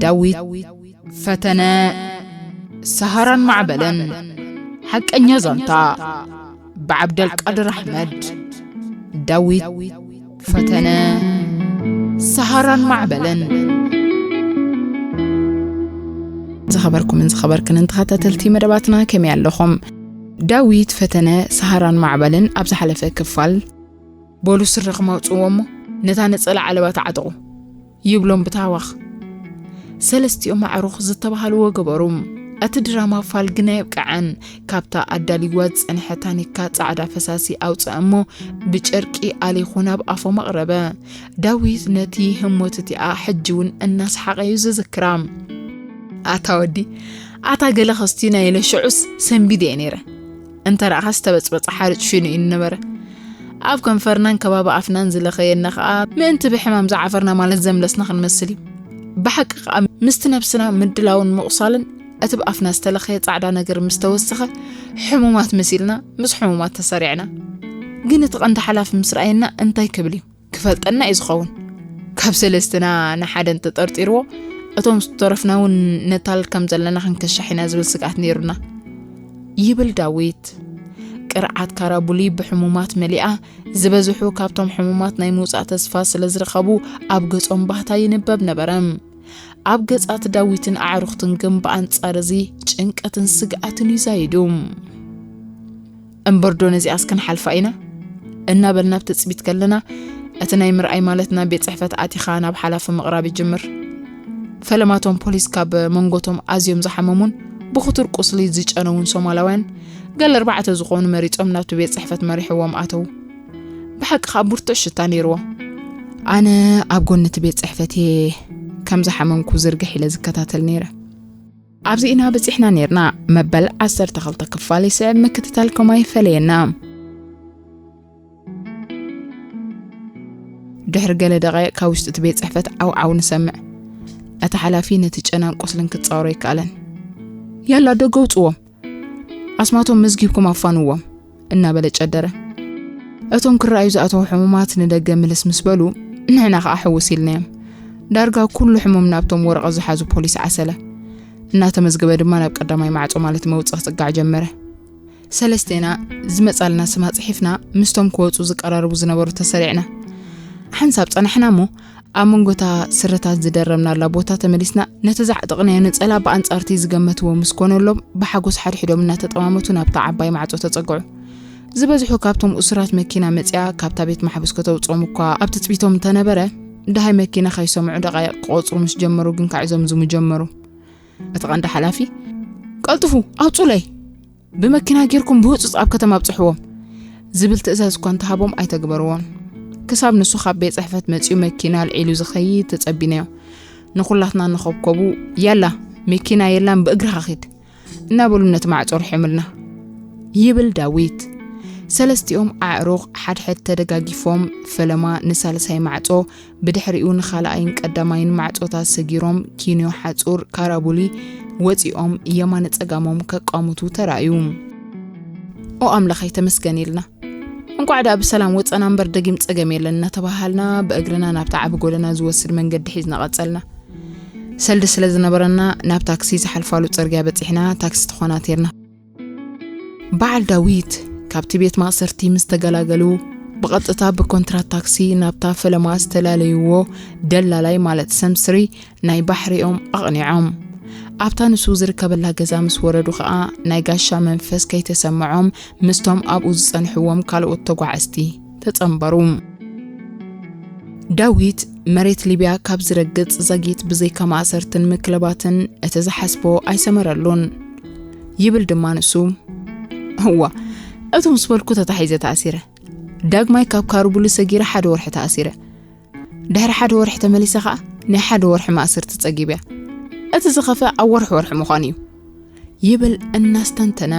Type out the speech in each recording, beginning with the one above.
ዳዊት ፈተነ፣ ሰሃራን ማዕበልን። ሓቀኛ ዛንታ፣ ብዓብደልቃድር ኣሕመድ። ዳዊት ፈተነ፣ ሰሃራን ማዕበልን። ዝኸበርኩምን ዝኸበርክንን ተኸታተልቲ መደባትና፣ ከመይ ኣለኹም? ዳዊት ፈተነ፣ ሰሃራን ማዕበልን ኣብ ዝሓለፈ ክፋል፣ "በሉ ስረኹም ኣውጽእዎ እሞ ነታ ነጸላ ዓለባ ተዓጠቑ" ይብሎም ብታህዋኽ። ሰለስቲኦም ኣዕሩኽ ዝተባህልዎ ገበሩ። እቲ ድራማ ፋል ግና የብቅዐን። ካብታ ኣዳልይዋ ዝጸንሐ ታኒካ ጻዕዳ ፈሳሲ ኣውጽአ እሞ ብጨርቂ ኣሊኹ ናብ ኣፎም ኣቕረበ። ዳዊት ነቲ ህሞት እቲኣ ሕጂ እውን እናሰሓቐ እዩ ዝዝክራ። "ኣታ ወዲ፣ ኣታ ገለ ከስትዩና ኢለ ሽዑስ ሰንቢደ እየ ነይረ። እንተ ረኣኻ ዝተበጽበጸ ሓርጭ ሽኑ እዩ ነበረ። ኣብ ከንፈርናን ከባቢ ኣፍናን ዝለኸየና ኸኣ ምእንቲ ብሕማም ዝዓፈርና ማለት ዘምለስና ክንመስል እዩ። ብሓቂ ኸኣ ምስቲ ነብስና ምድላውን ምቑሳልን እቲ ብኣፍና ዝተለኸየ ጻዕዳ ነገር ምስ ተወሰኸ ሕሙማት መሲልና ምስ ሕሙማት ተሰሪዕና። ግን እቲ ቀንዲ ሓላፊ ምስ ረኣየና እንታይ ክብል እዩ? ክፈልጠና እዩ ዝኸውን። ካብ ሰለስትና ንሓደ እንተጠርጢርዎ፣ እቶም ዝተረፍና እውን ነታልል ከም ዘለና ክንከሻሕ ኢና ዝብል ስግኣት ነይሩና" ይብል ዳዊት። ቅርዓት ካራቡሊ ብሕሙማት መሊኣ፣ ዝበዝሑ ካብቶም ሕሙማት ናይ ምውጻእ ተስፋ ስለ ዝረኸቡ ኣብ ገጾም ባህታ ይንበብ ነበረ። ኣብ ገጻት ዳዊትን ኣዕሩኽትን ግን ብኣንጻር እዚ ጭንቀትን ስግኣትን ይዛይዱ። "እምበርዶ ነዚኣስ ክንሓልፋ ኢና?" እናበልና ኣብ ትጽቢት ከለና፣ እቲ ናይ ምርኣይ ማለትና ቤት ጽሕፈት ኣቲኻ ናብ ሓላፊ ምቕራብ ይጅምር። ፈለማቶም ፖሊስ ካብ መንጎቶም ኣዝዮም ዝሓመሙን ብኽቱር ቁስሊ ዝጨነውን ሶማላውያን ገለ ኣርባዕተ ዝኾኑ መሪጾም ናብቲ ቤት ጽሕፈት መሪሕዎም ኣተዉ። ብሓቂ ኸኣ ብርቱዕ ሽታ ነይርዎ። ኣነ ኣብ ጎኒ እቲ ቤት ጽሕፈት እየ ከም ዝሓመምኩ ዝርግሕ ኢለ ዝከታተል ነይረ። ኣብዚ ኢና በጺሕና ነይርና። መበል ዓሰርተ ክልተ ክፋል ይስዕብ፣ ምክትታልኩም ኣይፈለየና። ድሕሪ ገለ ደቓይቕ ካብ ውሽጢ እቲ ቤት ጽሕፈት ዓው ዓው ንሰምዕ። እቲ ሓላፊ ነቲ ጨናን ቁስልን ክጻወሮ ኣይከኣለን። "ያላ ደገ ውጽዎም፣ ኣስማቶም መዝጊብኩም ኣፋንዎም" እናበለ ጨደረ። እቶም ክረኣዩ ዝኣተዉ ሕሙማት ንደገ ምልስ ምስ በሉ፣ ንሕና ኸኣ ሕውስ ኢልናዮም። ዳርጋ ኩሉ ሕሙም ናብቶም ወረቐት ዝሓዙ ፖሊስ ዓሰለ። እናተመዝገበ ድማ ናብ ቀዳማይ ማዕጾ ማለት መውጽኢ ክጽጋዕ ጀመረ። ሰለስቴና ዝመጻልና ስማ ጽሒፍና፣ ምስቶም ክወጹ ዝቀራረቡ ዝነበሩ ተሰሪዕና። ሓንሳብ ጸናሕና እሞ፣ ኣብ መንጎታ ስረታት ዝደረብናላ ቦታ ተመሊስና፣ ነቲ ዘዕጠቕናዮ ነጸላ ብኣንጻርቲ ዝገመትዎ ምስ ኮነሎም፣ ብሓጎስ ሓድሕዶም እናተጠማመቱ ናብታ ዓባይ ማዕጾ ተጸግዑ። ዝበዝሑ ካብቶም እሱራት መኪና መጺኣ ካብታ ቤት ማሕቡስ ከተውጽኦም እኳ ኣብ ትጽቢቶም እንተነበረ፣ ደሃይ መኪና ከይሰምዑ ደቓይቕ ክቖጽሩ ምስ ጀመሩ ግን ካዕ ዘምዝሙ ጀመሩ። እቲ ቀንዲ ሓላፊ፣ "ቀልጥፉ፣ ኣውጹለይ! ብመኪና ጌርኩም ብህጹጽ ኣብ ከተማ ኣብጽሕዎም!" ዝብል ትእዛዝ እኳ እንተሃቦም ኣይተግበርዎን። ክሳብ ንሱ ካብ ቤት ጽሕፈት መጺኡ መኪና ኣልዒሉ ዝኸይድ ተጸቢናዮ። ንኹላትና እናኾብኮቡ፣ "ያላ፣ መኪና የላን፣ ብእግርኻ ኺድ!" እናበሉ ነቲ ማዕጾ ርሕዮምልና። ይብል ዳዊት። ሰለስቲኦም ኣዕሩኽ ሓድሕድ ተደጋጊፎም ፈለማ ንሳልሳይ ማዕጾ፣ ብድሕሪኡ ንኻልኣይን ቀዳማይን ማዕጾታት ሰጊሮም ኪንዮ ሓጹር ካራቡሊ ወጺኦም የማነ ጸጋሞም ከቋምቱ ተራእዩ። "ኦ ኣምላኸይ ተመስገን" ኢልና። "እንቋዕ ደኣ ብሰላም ወጸና እምበር ደጊም ጸገም የለን" እናተባሃልና ብእግርና ናብታ ዓቢ ጎደና ዝወስድ መንገዲ ሒዝና ቀጸልና። ሰልዲ ስለ ዝነበረና ናብ ታክሲ ዝሓልፋሉ ጽርግያ በጺሕና ታክሲ ተኾናቲርና። በዓል ዳዊት ካብቲ ቤት ማእሰርቲ ምስ ተገላገሉ፣ ብቐጥታ ብኮንትራት ታክሲ ናብታ ፈለማ ዝተላለይዎ ደላላይ ማለት ሰምስሪ ናይ ባሕሪኦም ኣቕኒዖም። ኣብታ ንሱ ዝርከበላ ገዛ ምስ ወረዱ ኸኣ፣ ናይ ጋሻ መንፈስ ከይተሰምዖም ምስቶም ኣብኡ ዝጸንሕዎም ካልኦት ተጓዓዝቲ ተጸንበሩ። ዳዊት መሬት ሊብያ ካብ ዝረግጽ ዛጊት ብዘይካ ማእሰርትን ምክልባትን እቲ ዝሓስቦ ኣይሰመረሉን። ይብል ድማ ንሱ፣ "እዋ፣ እቱ ምስ በልኩ ተታሒዘ ተኣሲረ። ዳግማይ ካብ ካርቡሊ ሰጊረ ሓደ ወርሒ ተኣሲረ። ድሕሪ ሓደ ወርሒ ተመሊሰ ኸኣ ናይ ሓደ ወርሒ ማእሰርቲ ጸጊበ እየ። እቲ ዝኸፍእ ኣብ ወርሒ ወርሒ ምዃኑ እዩ" ይብል እናስተንተነ።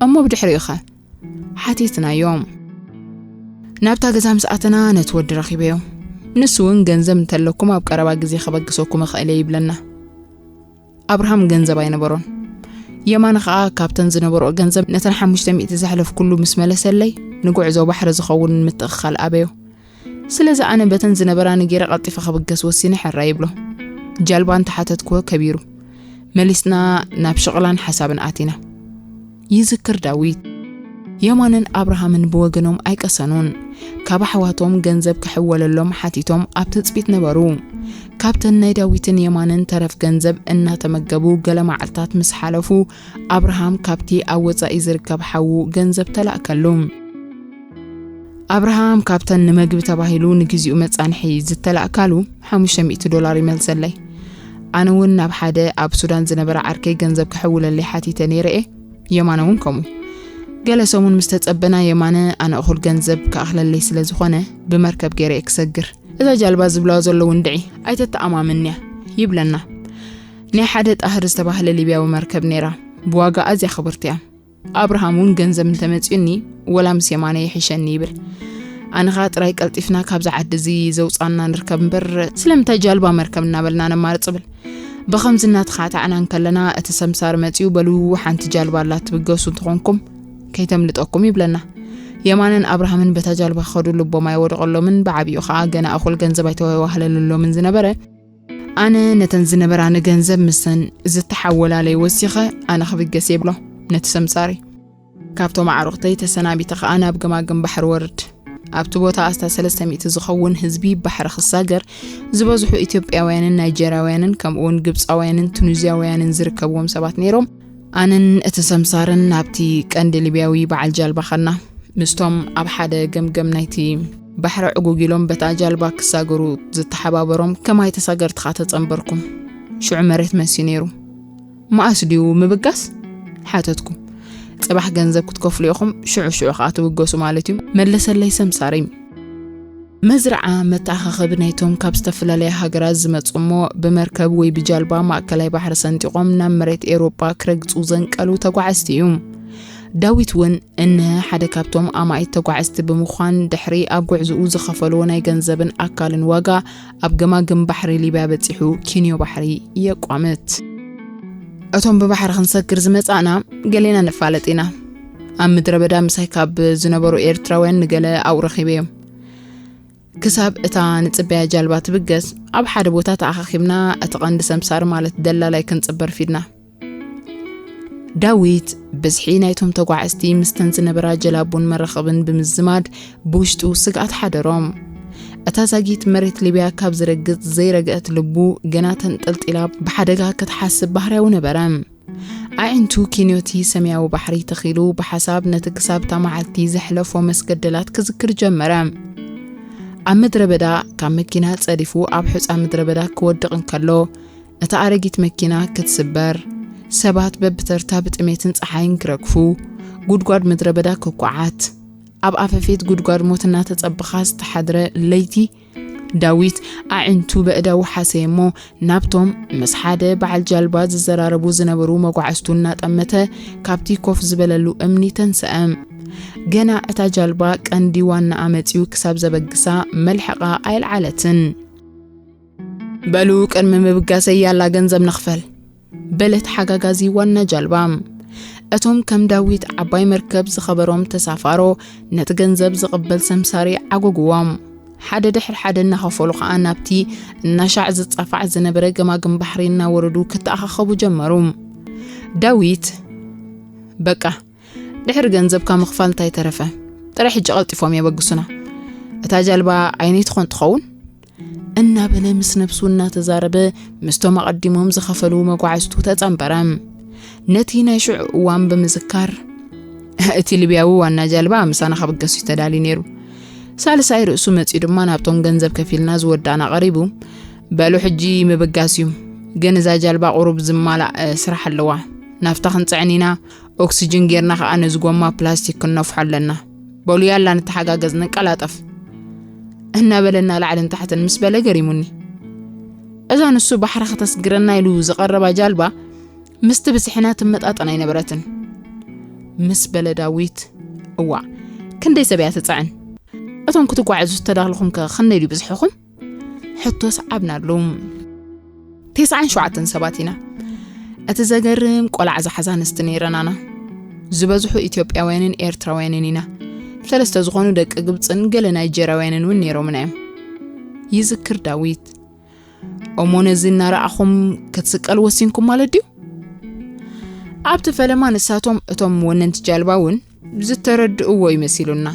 "እሞ ብድሕሪኡኸ?" ሓቲትናዮ። ናብታ ገዛ ምስ ኣተና ነቲ ወዲ ረኺበዮ። ንሱ እውን "ገንዘብ እንተለኩም ኣብ ቀረባ ግዜ ከበግሰኩም እኽእል እየ" ይብለና። ኣብርሃም ገንዘብ ኣይነበሮን። የማነ ኸኣ "ካብተን ዝነበርኦ ገንዘብ ነተን ሓሙሽተ ሚእቲ ዘሕለፍኩሉ ምስ መለሰለይ፣ ንጉዕዞ ባሕሪ ዝኸውን ምትእኽኻል ኣበዮ። ስለዚ ኣነ በተን ዝነበራኒ ገይረ ቀልጢፈ ክብገስ ወሲነ ሕራይ" ይብሎ። ጃልባ እንተሓተትክዎ ከቢሩ። መሊስና ናብ ሽቕላን ሓሳብን ኣቲና። ይዝክር ዳዊት። የማንን ኣብርሃምን ብወገኖም ኣይቀሰኑን። ካብ ኣሕዋቶም ገንዘብ ክሕወለሎም ሓቲቶም ኣብ ትጽቢት ነበሩ። ካብተን ናይ ዳዊትን የማንን ተረፍ ገንዘብ እናተመገቡ ገለ መዓልታት ምስ ሓለፉ፣ ኣብርሃም ካብቲ ኣብ ወጻኢ ዝርከብ ሓዉ ገንዘብ ተላእከሉ። ኣብርሃም ካብተን ንመግቢ ተባሂሉ ንግዚኡ መጻንሒ ዝተላእካሉ ሓሙሽተ ሚእቲ ዶላር ይመልሰለይ። ኣነ እውን ናብ ሓደ ኣብ ሱዳን ዝነበረ ዓርከይ ገንዘብ ክሕውለለይ ሓቲተ ነይረ እየ። የማነ እውን ከምኡ። ገለ ሰሙን ምስ ተጸበና፣ የማነ ኣነ እኹል ገንዘብ ክኣኽለለይ ስለ ዝኾነ፣ ብመርከብ ገይረ እየ ክሰግር። እዛ ጃልባ ዝብለዋ ዘለዉ እንድዒ ኣይተተኣማምንያ ይብለና። ናይ ሓደ ጣህር ዝተባህለ ሊብያዊ መርከብ ነይራ። ብዋጋ ኣዝያ ክብርቲ እያ። ኣብርሃም እውን ገንዘብ እንተመጺኡኒ፣ ወላ ምስ የማነ ይሕሸኒ ይብል። ኣነ ኸኣ ጥራይ ቀልጢፍና ካብዚ ዓዲ እዚ ዘውጻና ንርከብ እምበር፣ ስለምንታይ ጃልባ መርከብ እናበልና ነማርጽ እብል። ብኸምዚ እናተኻዕታዕና እንከለና፣ እቲ ሰምሳር መጺኡ፣ በሉ ሓንቲ ጃልባ ኣላ፣ ትብገሱ እንተኾንኩም ከይተምልጠኩም ይብለና። የማነን ኣብርሃምን በታ ጃልባ ክኸዱ ልቦም ኣይወደቐሎምን፣ ብዓቢኡ ኸኣ ገና እኹል ገንዘብ ኣይተዋህለለሎምን ዝነበረ። ኣነ ነተን ዝነበራኒ ገንዘብ ምስተን ዝተሓወላለይ ወሲኸ፣ ኣነ ክብገስ የብሎ ነቲ ሰምሳሪ። ካብቶም ኣዕሩኽተይ ተሰናቢተ ኸኣ ናብ ገማግም ባሕሪ ወርድ። ኣብቲ ቦታ ኣስታት ሰለስተ ሚእቲ ዝኸውን ህዝቢ ባሕሪ ክሳገር፣ ዝበዝሑ ኢትዮጵያውያንን ናይጀርያውያንን ከምኡውን ግብጻውያንን ቱኒዝያውያንን ዝርከብዎም ሰባት ነይሮም። ኣነን እቲ ሰምሳርን ናብቲ ቀንዲ ሊብያዊ በዓል ጃልባ ኸድና። ምስቶም ኣብ ሓደ ገምገም ናይቲ ባሕሪ ዕጉግ ኢሎም በታ ጃልባ ክሳገሩ ዝተሓባበሮም ከማይ ተሳገርቲ ኸኣ ተጸንበርኩም። ሽዑ መሬት መስዩ ነይሩ። መኣስ ድዩ ምብጋስ? ሓተትኩ። ጽባሕ ገንዘብ ክትከፍሉ ኢኹም፣ ሽዑ ሽዑ ኸኣ ትብገሱ ማለት እዩ፣ መለሰለይ ሰምሳሪ። መዝርዓ መተኣኻኸቢ ናይቶም ካብ ዝተፈላለያ ሃገራት ዝመጹ እሞ ብመርከብ ወይ ብጃልባ ማእከላይ ባሕሪ ሰንጢቖም ናብ መሬት ኤውሮጳ ክረግጹ ዘንቀሉ ተጓዓዝቲ እዩ። ዳዊት እውን እነሀ ሓደ ካብቶም ኣማኢት ተጓዓዝቲ ብምዃን ድሕሪ ኣብ ጉዕዝኡ ዝኸፈሎ ናይ ገንዘብን ኣካልን ዋጋ ኣብ ገማግም ባሕሪ ሊብያ በጺሑ ኪንዮ ባሕሪ የቋምት። እቶም ብባሕሪ ክንሰግር ዝመጻእና ገሌና ንፋለጥ ኢና። ኣብ ምድረ በዳ ምሳይ ካብ ዝነበሩ ኤርትራውያን ንገለ ኣብኡ ረኺበዮም። ክሳብ እታ ንጽበያ ጃልባ ትብገስ፣ ኣብ ሓደ ቦታ ተኣኻኺብና፣ እቲ ቀንዲ ሰምሳሪ ማለት ደላላይ ክንጽበር ፊድና። ዳዊት፣ ብዝሒ ናይቶም ተጓዓዝቲ ምስተን ዝነበራ ጀላቡን መራኸብን ብምዝማድ፣ ብውሽጡ ስግኣት ሓደሮም። እታ ዛጊት መሬት ሊብያ ካብ ዝረግጽ ዘይረግአት ልቡ፣ ገና ተንጠልጢላ ብሓደጋ ክትሓስብ ባህርያዊ ነበረ። ኣዒንቱ ኪንዮቲ ሰማያዊ ባሕሪ ተኺሉ፣ ብሓሳብ ነቲ ክሳብ እታ መዓልቲ ዘሕለፎ መስገደላት ክዝክር ጀመረ። ኣብ ምድረ በዳ ካብ መኪና ጸዲፉ ኣብ ሑጻ ምድረ በዳ ክወድቕ እንከሎ፣ እታ ኣረጊት መኪና ክትስበር፣ ሰባት በብተርታ ብጥሜትን ጸሓይን ክረግፉ፣ ጉድጓድ ምድረ በዳ ክኳዓት፣ ኣብ ኣፈፌት ጉድጓድ ሞት እናተጸበኻ ዝተሓድረ ለይቲ፣ ዳዊት ኣዒንቱ በእዳዉ ሓሰየ እሞ፣ ናብቶም ምስ ሓደ በዓል ጃልባ ዝዘራረቡ ዝነበሩ መጓዕዝቱ እናጠመተ፣ ካብቲ ኮፍ ዝበለሉ እምኒ ተንስአ። ገና እታ ጃልባ ቀንዲ ዋናኣ መጺኡ ክሳብ ዘበግሳ፣ መልሕቓ ኣይልዓለትን። በሉ፣ ቅድሚ ምብጋሰይ ያላ ገንዘብ ንኽፈል፣ በለት ሓጋጋዚ ዋና ጃልባ። እቶም ከም ዳዊት ዓባይ መርከብ ዝኸበሮም ተሳፋሮ፣ ነቲ ገንዘብ ዝቕበል ሰምሳሪ ዓጎግዎም። ሓደ ድሕሪ ሓደ እናኸፈሉ ኸኣ ናብቲ እናሻዕ ዝጻፋዕ ዝነበረ ገማግም ባሕሪ እናወረዱ ክተኣኻኸቡ ጀመሩ። ዳዊት፣ በቃ፣ ድሕሪ ገንዘብካ ምኽፋል እንታይ ተረፈ? ጥራይ ሕጂ ቀልጢፎም የበግሱና። እታ ጃልባ ኣየነይቲ ኾን ትኸውን? እናበለ ምስ ነብሱ እናተዛረበ፣ ምስቶም ኣቐዲሞም ዝኸፈሉ መጓዕዝቱ ተጸንበረ። ነቲ ናይ ሽዑ እዋን ብምዝካር፣ እቲ ሊብያዊ ዋና ጃልባ ምሳና ክብገስ እዩ ተዳልዩ ነይሩ። ሳልሳይ ርእሱ መጺኡ ድማ ናብቶም ገንዘብ ከፊልና ዝወዳእና ቀሪቡ፣ በሉ ሕጂ ምብጋስ እዩ። ግን እዛ ጃልባ ቁሩብ ዝማላእ ስራሕ ኣለዋ። ናፍታ ክንጽዕን ኢና፣ ኦክስጅን ጌርና ኸኣ ነዚ ጎማ ፕላስቲክ ክንነፍሖ ኣለና። በሉ ያላ ንተሓጋገዝ፣ ንቀላጠፍ። እናበለ እናላዕልን ታሕትን ምስ በለ ገሪሙኒ። እዛ ንሱ ባሕሪ ከተስግረና ኢሉ ዝቐረባ ጃልባ ምስቲ ብዝሕና ትመጣጠን ኣይነበረትን። ምስ በለ ዳዊት፣ እዋእ፣ ክንደይ ሰብ እያ ትጽዕን? እቶም ክትጓዓዙ ዝተዳለኹም ከ ክንደይ ድዩ ብዝሕኹም? ሕቶ ሰዓብናሉ። ተስዓን ሸውዓተን ሰባት ኢና። እቲ ዘገርም ቆልዓ ዝሓዛ ኣንስቲ ነይረናና። ዝበዝሑ ኢትዮጵያውያንን ኤርትራውያንን ኢና። ሰለስተ ዝኾኑ ደቂ ግብጽን ገለ ናይጀርያውያንን እውን ነይሮምና እዮም። ይዝክር ዳዊት። እሞ ነዚ እናረኣኹም ክትስቀል ወሲንኩም ማለት ድዩ? ኣብቲ ፈለማ ንሳቶም እቶም ወነንቲ ጃልባ እውን ዝተረድእዎ ይመሲሉና።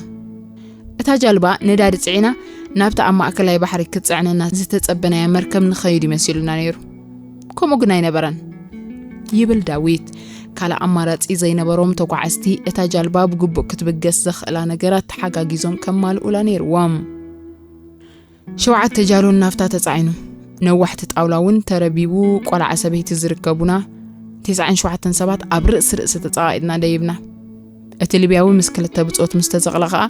እታ ጃልባ ነዳዲ ጽዒና ናብታ ኣብ ማእከላይ ባሕሪ ክትጽዕነና ዝተጸበናያ መርከብ ንኸይድ ይመሲሉና ነይሩ። ከምኡ ግን ኣይነበረን። ይብል ዳዊት። ካልእ ኣማራጺ ዘይነበሮም ተጓዓዝቲ፣ እታ ጃልባ ብግቡእ ክትብገስ ዘኽእላ ነገራት ተሓጋጊዞም ከማልኡላ ነይርዎም። ሸውዓተ ጃሎን ናፍታ ተጻዒኑ፣ ነዋሕቲ ጣውላ እውን ተረቢቡ፣ ቆልዓ ሰበይቲ ዝርከቡና፣ ተስዓን ሸውዓተን ሰባት ኣብ ርእሲ ርእሲ ተጸቓቒጥና ደይብና። እቲ ሊብያዊ ምስ ክልተ ብጾት ምስ ተዘቕለ ኸኣ፣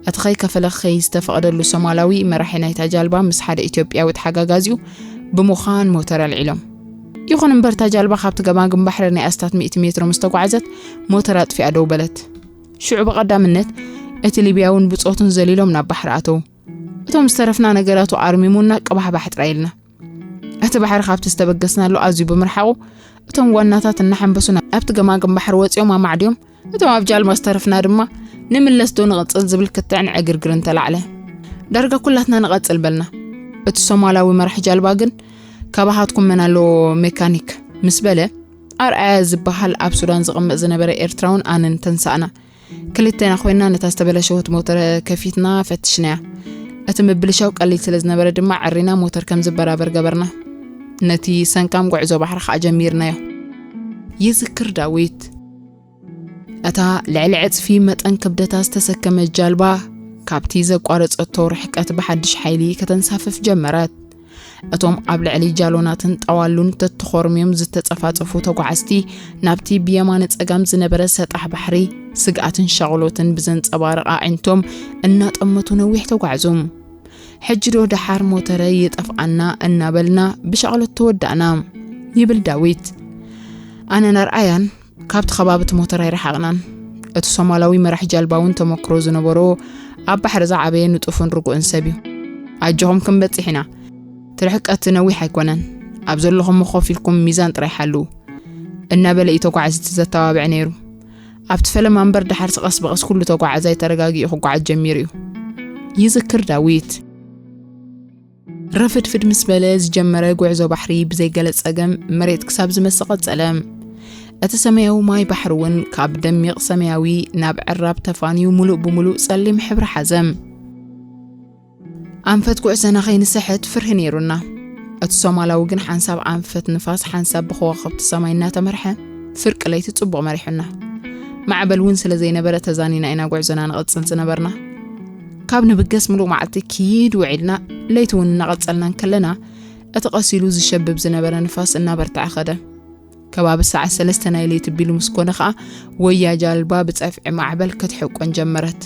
እቲ ከይከፈለ ክኸይድ ዝተፈቐደሉ ሶማላዊ መራሒ ናይታ ጃልባ ምስ ሓደ ኢትዮጵያዊ ተሓጋጋዚኡ ብምዃን ሞተር ኣልዒሎም። ይኹን እምበር፣ እታ ጃልባ ካብቲ ገማግም ባሕሪ ናይ ኣስታት ሚእቲ ሜትሮ ምስ ተጓዕዘት፣ ሞተር ኣጥፊኣ ደው በለት። ሽዑ ብቐዳምነት እቲ ሊብያውን ብጾቱን ዘሊሎም ናብ ባሕሪ ኣተዉ። እቶም ዝተረፍና ነገራቱ ኣርሚሙና ቅባሕባሕ ጥራይ ኢልና። እቲ ባሕሪ ካብቲ ዝተበገስናሉ ኣዝዩ ብምርሓቑ፣ እቶም ዋናታት እናሓንበሱና ኣብቲ ገማግም ባሕሪ ወጺኦም ኣማዕድዮም፣ እቶም ኣብ ጃልባ ዝተረፍና ድማ ንምለስ ዶ ንቕጽል ዝብል ክትዕን ዕግርግርን ተላዕለ። ዳርጋ ኩላትና ንቐጽል በልና። እቲ ሶማላዊ መራሒ ጃልባ ግን፣ "ካባኻትኩም መን ኣሎ ሜካኒክ?" ምስ በለ፣ ኣርኣያ ዝበሃል ኣብ ሱዳን ዝቕመጥ ዝነበረ ኤርትራውን ኣነን ተንሳእና። ክልቴና ኮይና ነታ ዝተበለሸወት ሞተር ከፊትና ፈትሽናያ። እቲ ምብልሻው ቀሊል ስለ ዝነበረ ድማ፣ ዕሪና ሞተር ከም ዝበራበር ገበርና። ነቲ ሰንካም ጉዕዞ ባሕሪ ኸኣ ጀሚርናዮ። ይዝክር ዳዊት። እታ ልዕሊ ዕጽፊ መጠን ክብደታ ዝተሰከመት ጃልባ፣ ካብቲ ዘቋረጸቶ ርሕቀት ብሓድሽ ሓይሊ ከተንሳፍፍ ጀመረት። እቶም ኣብ ልዕሊ ጃሎናትን ጣዋሉን ተተኾርምዮም ዝተጸፋጸፉ ተጓዓዝቲ፣ ናብቲ ብየማነ ጸጋም ዝነበረ ሰጣሕ ባሕሪ፣ ስግኣትን ሻቕሎትን ብዘንጸባርቕ ኣዒንቶም እናጠመቱ ነዊሕ ተጓዕዙ። "ሕጂ ዶ ደሓር ሞተረይ ይጠፍኣና?" እናበልና ብሻቕሎት ተወዳእና፣ ይብል ዳዊት። ኣነን ኣርኣያን ካብቲ ከባቢ እቲ ሞተር ኣይረሓቕናን። እቲ ሶማላዊ መራሒ ጃልባ እውን ተመክሮ ዝነበሮ፣ ኣብ ባሕሪ ዝዓበየ ንጡፍን ርጉእን ሰብ እዩ። "ኣጆኹም ክንበጽሕ ኢና። እቲ ርሕቀት ነዊሕ ኣይኮነን። ኣብ ዘለኹም ኮፍ ኢልኩም ሚዛን ጥራይ ሓልዉ" እናበለ እዩ ተጓዓዝቲ ዘተባብዕ ነይሩ። ኣብቲ ፈለማ እምበር፣ ደሓርሲ ቀስ ብቐስ ኩሉ ተጓዓዛይ ተረጋጊኡ ክጓዓዝ ጀሚሩ እዩ፣ ይዝክር ዳዊት። ረፍድፍድ ምስ በለ ዝጀመረ ጉዕዞ ባሕሪ ብዘይ ገለ ጸገም መሬት ክሳብ ዝመስ ቀጸለ። እቲ ሰማያዊ ማይ ባሕሪ እውን ካብ ደሚቕ ሰማያዊ ናብ ዕራብ ተፋንዩ ምሉእ ብምሉእ ጸሊም ሕብሪ ሓዘ። ኣንፈት ጉዕዞና ከይንስሕት ፍርሂ ነይሩና። እቲ ሶማላዊ ግን ሓንሳብ ኣንፈት ንፋስ፣ ሓንሳብ ብኸዋኽብቲ ሰማይ እናተመርሐ ፍርቂ ለይቲ ጽቡቕ መሪሑና። ማዕበል እውን ስለ ዘይነበረ ተዛኒና ኢና ጉዕዞና ንቐጽል ዝነበርና። ካብ ንብገስ ምሉእ መዓልቲ ኪድ ውዒልና፣ ለይቲ እውን እናቐጸልና እንከለና፣ እቲ ቀስ ኢሉ ዝሸብብ ዝነበረ ንፋስ እናበርትዐ ኸደ። ከባቢ ሰዓት ሰለስተ ናይ ለይቲ ቢሉ ምስ ኮነ ኸኣ፣ ወያ ጃልባ ብጸፍዒ ማዕበል ክትሕቆን ጀመረት፣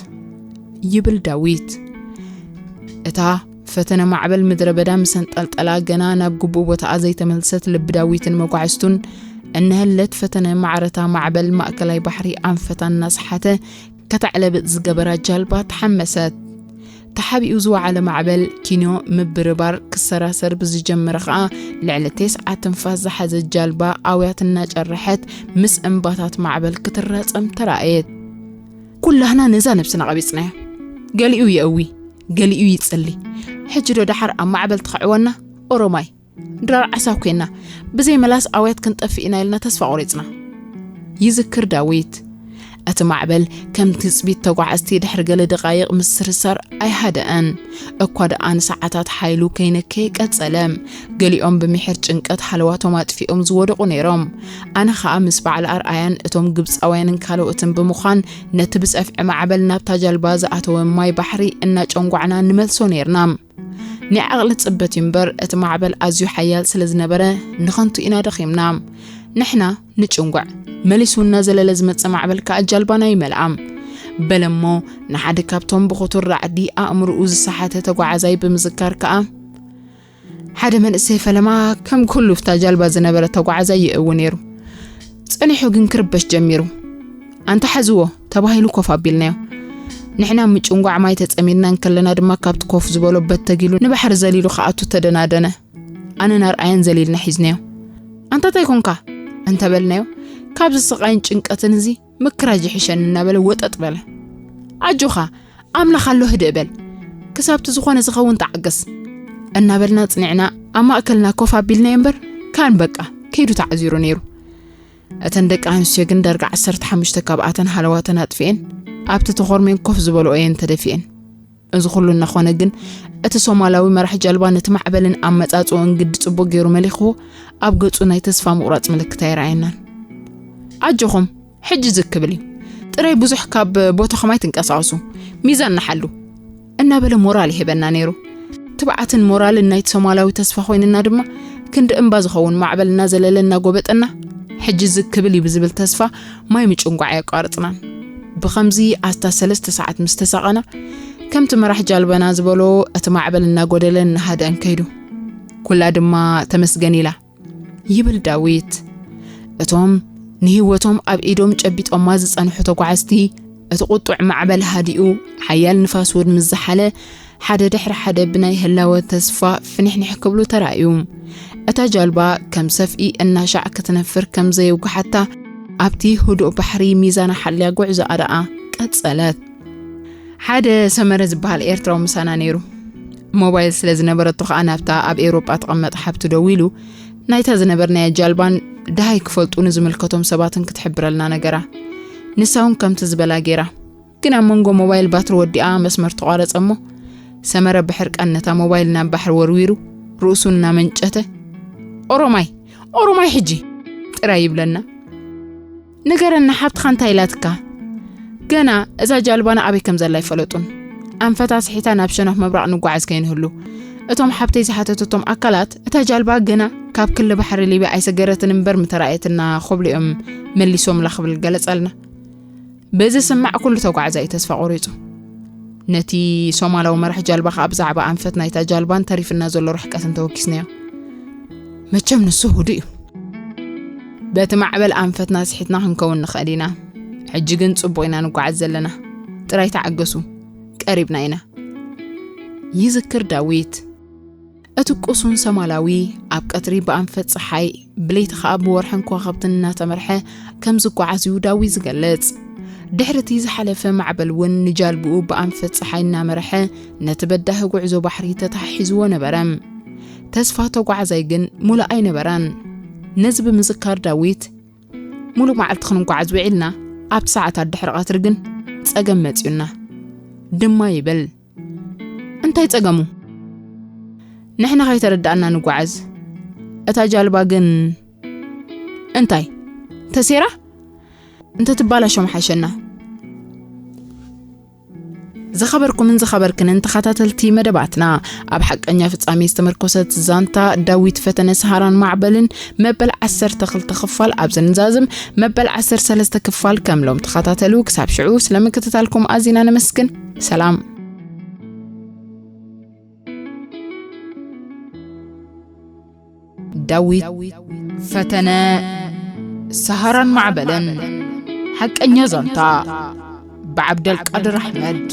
ይብል ዳዊት። እታ ፈተነ ማዕበል ምድረ በዳ ምስ ኣንጠልጠላ፣ ገና ናብ ግቡእ ቦታኣ ዘይተመልሰት ልቢ ዳዊትን መጓዕዝቱን እነሀለት፣ ፈተነ ማዕረታ ማዕበል ማእከላይ ባሕሪ ኣንፈታ እናሰሓተ ከተዕለብጥ ዝገበራ ጃልባ ተሓመሰት። ተሓቢኡ ዝወዓለ ማዕበል ኪኖ ምብርባር ክሰራሰር ብዝጀመረ ኸኣ፣ ልዕሊ ተስዓ ትንፋስ ዝሓዘት ጃልባ ኣውያት እናጨረሐት ምስ እምባታት ማዕበል ክትራጸም ተራእየት። ኩላህና ነዛ ነብስና ቀቢጽናያ። ገሊኡ የእዊ፣ ገሊኡ ይጽሊ። ሕጂ ዶ ደሓር ኣብ ማዕበል ትኸዕወና? ኦሮማይ፣ ድራር ዓሳብ ኮይና፣ ብዘይ መላስ ኣውያት ክንጠፍእ ኢና ኢልና ተስፋ ቆሪጽና። ይዝክር ዳዊት። እቲ ማዕበል ከም ትጽቢት ተጓዓዝቲ ድሕሪ ገለ ደቓይቕ ምስርሳር ኣይሃደአን። እኳ ደኣ ንሰዓታት ሓይሉ ከይነከየ ቀጸለ። ገሊኦም ብምሒር ጭንቀት ሃለዋቶም ኣጥፊኦም ዝወደቑ ነይሮም። ኣነ ኸኣ ምስ በዓል ኣርኣያን እቶም ግብጻውያንን ካልኦትን ብምዃን ነቲ ብጸፍዒ ማዕበል ናብታ ጃልባ ዝኣተወ ማይ ባሕሪ እናጨንጓዕና ንመልሶ ነይርና። ናይ ዓቕሊ ጽበት እዩ እምበር፣ እቲ ማዕበል ኣዝዩ ሓያል ስለ ዝነበረ ንኸንቱ ኢና ደኺምና። ንሕና ንጭንጓዕ፣ መሊሱ እናዘለለ ዝመጸ ማዕበል ከኣ ጃልባና ይመልኣ። በለሞ ንሓደ ካብቶም ብኽቱር ራዕዲ ኣእምሮኡ ዝሰሓተ ተጓዓዛይ ብምዝካር ከኣ፣ ሓደ መንእሰይ ፈለማ ከም ኩሉ ኣብታ ጃልባ ዝነበረ ተጓዓዛይ ይእዊ ነይሩ። ጸኒሑ ግን ክርበሽ ጀሚሩ። ኣንታ ሓዝዎ ተባሂሉ ኮፍ ኣቢልናዮ። ንሕና ምጭንጓዕ ማይ ተጸሚድና እንከለና ድማ ካብቲ ኮፍ ዝበሎ በት ተጊሉ ንባሕሪ ዘሊሉ ክኣቱ ተደናደነ። ኣነን ኣርኣያን ዘሊልና ሒዝናዮ። ኣንታ ታይ ኮንካ? እንተበልናዮ፣ ካብዚ ስቓይን ጭንቀትን እዚ ምክራጅ ይሕሸኒ እናበለ ወጠጥ በለ። ኣጆኻ፣ ኣምላኽ ኣሎ ህድእ በል። ክሳብቲ ዝኾነ ዝኸውን ተዓገስ። እናበልና ጽኒዕና ኣብ ማእከልና ኮፍ ኣቢልናዮ እምበር፣ ካን በቃ ከይዱ ተዓዚሩ ነይሩ። እተን ደቂ ኣንስትዮ ግን ዳርጋ ዓሰርተ ሓሙሽተ ካብኣተን ሃለዋተን ኣጥፊኤን ኣብቲ ተኾርሜን ኮፍ ዝበልኦ እየን ተደፊኤን። እዚ ኩሉ እናኾነ ግን እቲ ሶማላዊ መራሕ ጃልባ ነቲ ማዕበልን ኣመጻጽኦን ግዲ ጽቡቕ ገይሩ መሊኽዎ ኣብ ገጹ ናይ ተስፋ ምቑራጽ ምልክት ኣይረኣየናን። ኣጆኹም ሕጂ ዝክብል እዩ። ጥራይ ብዙሕ ካብ ቦታኹም ኣይትንቀሳቐሱ፣ ሚዛን ንሓሉ እናበለ ሞራል ይህበና ነይሩ። ትብዓትን ሞራልን ናይቲ ሶማላዊ ተስፋ ኮይንና ድማ ክንዲ እምባ ዝኸውን ማዕበል እናዘለለ እናጎበጠና ሕጂ ዝክብል እዩ ብዝብል ተስፋ ማይ ምጭንጓዕ ኣየቋርጽናን። ብኸምዚ ኣስታት ሰለስተ ሰዓት ምስ ተሳቐና ከምቲ መራሕ ጃልባና ዝበሎ እቲ ማዕበል እናጎደለን እናሃደአን ከይዱ። ኩላ ድማ ተመስገን ኢላ። ይብል ዳዊት። እቶም ንህይወቶም ኣብ ኢዶም ጨቢጦማ ዝጸንሑ ተጓዓዝቲ፣ እቲ ቁጡዕ ማዕበል ሃዲኡ፣ ሓያል ንፋስ እውን ምስ ዝሓለ፣ ሓደ ድሕሪ ሓደ ብናይ ህላወ ተስፋ ፍንሕንሕ ክብሉ ተራእዩ። እታ ጃልባ ከም ሰፍኢ እናሻዕ ክትነፍር ከም ዘየውግሓታ፣ ኣብቲ ህዱእ ባሕሪ ሚዛና ሓልያ ጉዕዞኣ ደኣ ቀጸለት። ሓደ ሰመረ ዝበሃል ኤርትራዊ ምሳና ነይሩ። ሞባይል ስለ ዝነበረቶ ከኣ ናብታ ኣብ ኤውሮጳ ትቕመጥ ሓብቱ ደዊሉ፣ ናይታ ዝነበርናያ ጃልባን ደሃይ ክፈልጡ ንዝምልከቶም ሰባትን ክትሕብረልና ነገራ። ንሳ እውን ከምቲ ዝበላ ገይራ። ግን ኣብ መንጎ ሞባይል ባትሪ ወዲኣ መስመር ተቋረጸ እሞ፣ ሰመረ ብሕርቃን ነታ ሞባይል ናብ ባሕሪ ወርዊሩ፣ ርእሱ እናመንጨተ፣ "ኦሮማይ፣ ኦሮማይ ሕጂ!" ጥራይ ይብለና። "ንገረና ሓብትኻ እንታይ ኢላትካ?" ገና እዛ ጃልባና ኣበይ ከም ዘላ ኣይፈለጡን። ኣንፈታ ስሒታ ናብ ሸነኽ ምብራቕ ንጓዓዝ ከይንህሉ፣ እቶም ሓብተይ ዝሓተተቶም ኣካላት፣ እታ ጃልባ ገና ካብ ክሊ ባሕሪ ሊብያ ኣይሰገረትን እምበር ምተራእየትና ክብሉ እዮም መሊሶምላ ክብል ገለጸልና። በዚ ስማዕ ኩሉ ተጓዓዛይ ተስፋ ቆሪጹ። ነቲ ሶማላዊ መራሕ ጃልባ ከኣ ብዛዕባ ኣንፈት ናይታ ጃልባን ተሪፍና ዘሎ ርሕቀትን ተወኪስናዮ። መቸም ንሱ ህዱእ እዩ። በቲ ማዕበል ኣንፈትና ስሒትና ክንከውን ንኽእል ኢና። ሕጂ ግን ጽቡቕ ኢና ንጓዓዝ ዘለና። ጥራይ ተዓገሱ። ቀሪብና ኢና። ይዝክር ዳዊት። እቲ ቅሱን ሰማላዊ ኣብ ቀትሪ ብኣንፈት ጸሓይ፣ ብለይቲ ኸኣ ብወርሕን ከዋኽብትን እናተመርሐ ከም ዝጓዓዝ እዩ ዳዊት ዝገልጽ። ድሕሪ እቲ ዝሓለፈ ማዕበል እውን ንጃልብኡ ብኣንፈት ጸሓይ እናመርሐ ነቲ በዳሂ ጉዕዞ ባሕሪ ተተሓሒዝዎ ነበረ። ተስፋ ተጓዓዛይ ግን ሙሉእ ኣይነበረን። ነዚ ብምዝካር ዳዊት፣ "ሙሉእ መዓልቲ ክንጓዓዝ ውዒልና፣ ኣብቲ ሰዓታት ድሕሪ ቀትሪ ግን ጸገም መጺኡና" ድማ ይብል። እንታይ ጸገሙ? ንሕና ከይተረዳእና ንጓዓዝ። እታ ጃልባ ግን እንታይ ተሴራ? እንተ ትባላሾ ምሓሸና። ዝኸበርኩምን ዝኸበርክንን ተኸታተልቲ መደባትና፣ ኣብ ሓቀኛ ፍጻሜ ዝተመርኮሰት ዛንታ ዳዊት ፈተነ ሰሃራን ማዕበልን መበል ዓሰርተ ክልተ ክፋል ኣብ ዝንዛዝም፣ መበል ዓሰርተ ሰለስተ ክፋል ከም ሎም ተኸታተሉ። ክሳብ ሽዑ ስለ ምክትታልኩም ኣዚና ነመስግን። ሰላም። ዳዊት ፈተነ፣ ሰሃራን ማዕበልን፣ ሓቀኛ ዛንታ፣ ብዓብደልቃድር ኣሕመድ።